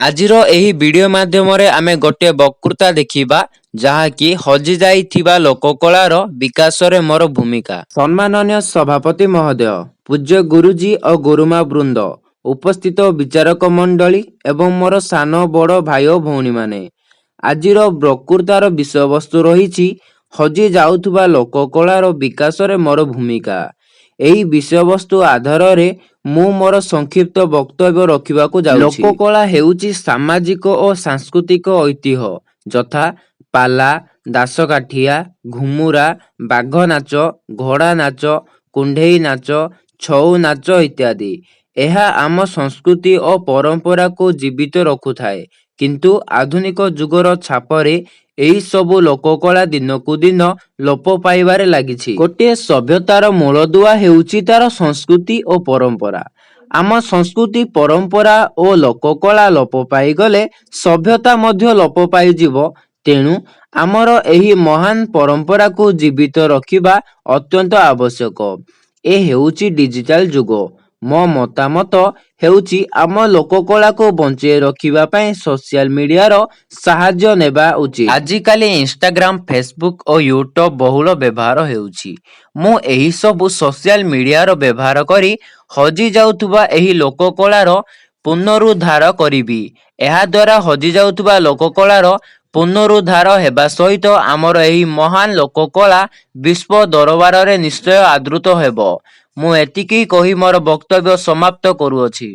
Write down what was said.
ଆଜିର ଏହି ଭିଡିଓ ମାଧ୍ୟମରେ ଆମେ ଗୋଟିଏ ବକ୍ତୃତା ଦେଖିବା, ଯାହାକି ହଜିଯାଇଥିବା ଲୋକକଳାର ବିକାଶରେ ମୋର ଭୂମିକା। ସମ୍ମାନନୀୟ ସଭାପତି ମହୋଦୟ, ପୂଜ୍ୟ ଗୁରୁଜୀ ଓ ଗୁରୁମା ବୃନ୍ଦ, ଉପସ୍ଥିତ ବିଚାରକ ମଣ୍ଡଳୀ ଏବଂ ମୋର ସାନ ବଡ଼ ଭାଇ ଓ ଭଉଣୀମାନେ, ଆଜିର ବକ୍ତୃତାର ବିଷୟବସ୍ତୁ ରହିଛି ହଜି ଯାଉଥିବା ଲୋକକଳାର ବିକାଶରେ ମୋର ଭୂମିକା। ଏହି ବିଷୟବସ୍ତୁ ଆଧାରରେ ମୁଁ ମୋର ସଂକ୍ଷିପ୍ତ ବକ୍ତବ୍ୟ ରଖିବାକୁ ଯାଉଛି। ଲୋକକଳା ହେଉଛି ସାମାଜିକ ଓ ସାଂସ୍କୃତିକ ଐତିହ୍ୟ, ଯଥା ପାଲା, ଦାସକାଠିଆ, ଘୁମୁରା, ବାଘ ନାଚ, ଘୋଡ଼ା ନାଚ, କୁଣ୍ଢେଇ ନାଚ, ଛଉ ନାଚ ଇତ୍ୟାଦି। ଏହା ଆମ ସଂସ୍କୃତି ଓ ପରମ୍ପରାକୁ ଜୀବିତ ରଖୁଥାଏ। କିନ୍ତୁ ଆଧୁନିକ ଯୁଗର ଛାପରେ ଏହିସବୁ ଲୋକକଳା ଦିନକୁ ଦିନ ଲୋପ ପାଇବାରେ ଲାଗିଛି। ଗୋଟିଏ ସଭ୍ୟତାର ମୂଳଦୁଆ ହେଉଛି ତାର ସଂସ୍କୃତି ଓ ପରମ୍ପରା। ଆମ ସଂସ୍କୃତି, ପରମ୍ପରା ଓ ଲୋକକଳା ଲୋପ ପାଇଗଲେ ସଭ୍ୟତା ମଧ୍ୟ ଲୋପ ପାଇଯିବ। ତେଣୁ ଆମର ଏହି ମହାନ ପରମ୍ପରାକୁ ଜୀବିତ ରଖିବା ଅତ୍ୟନ୍ତ ଆବଶ୍ୟକ। ଏ ହେଉଛି ଡିଜିଟାଲ ଯୁଗ। ମୋ ମତାମତ ହେଉଛି, ଆମ ଲୋକକଳାକୁ ବଞ୍ଚେଇ ରଖିବା ପାଇଁ ସୋସିଆଲ ମିଡିଆର ସାହାଯ୍ୟ ନେବା ଉଚିତ। ଆଜିକାଲି ଇନଷ୍ଟାଗ୍ରାମ, ଫେସବୁକ୍ ଓ ୟୁଟ୍ୟୁବ ବହୁଳ ବ୍ୟବହାର ହେଉଛି। ମୁଁ ଏହିସବୁ ସୋସିଆଲ ମିଡିଆର ବ୍ୟବହାର କରି ହଜିଯାଉଥିବା ଏହି ଲୋକକଳାର ପୁନରୁଦ୍ଧାର କରିବି। ଏହାଦ୍ୱାରା ହଜିଯାଉଥିବା ଲୋକକଳାର ପୁନରୁଦ୍ଧାର ହେବା ସହିତ ଆମର ଏହି ମହାନ ଲୋକକଳା ବିଶ୍ୱ ଦରବାରରେ ନିଶ୍ଚୟ ଆଦୃତ ହେବ। ମୁଁ ଏତିକି କହି ମୋର ବକ୍ତବ୍ୟ ସମାପ୍ତ କରୁଅଛି।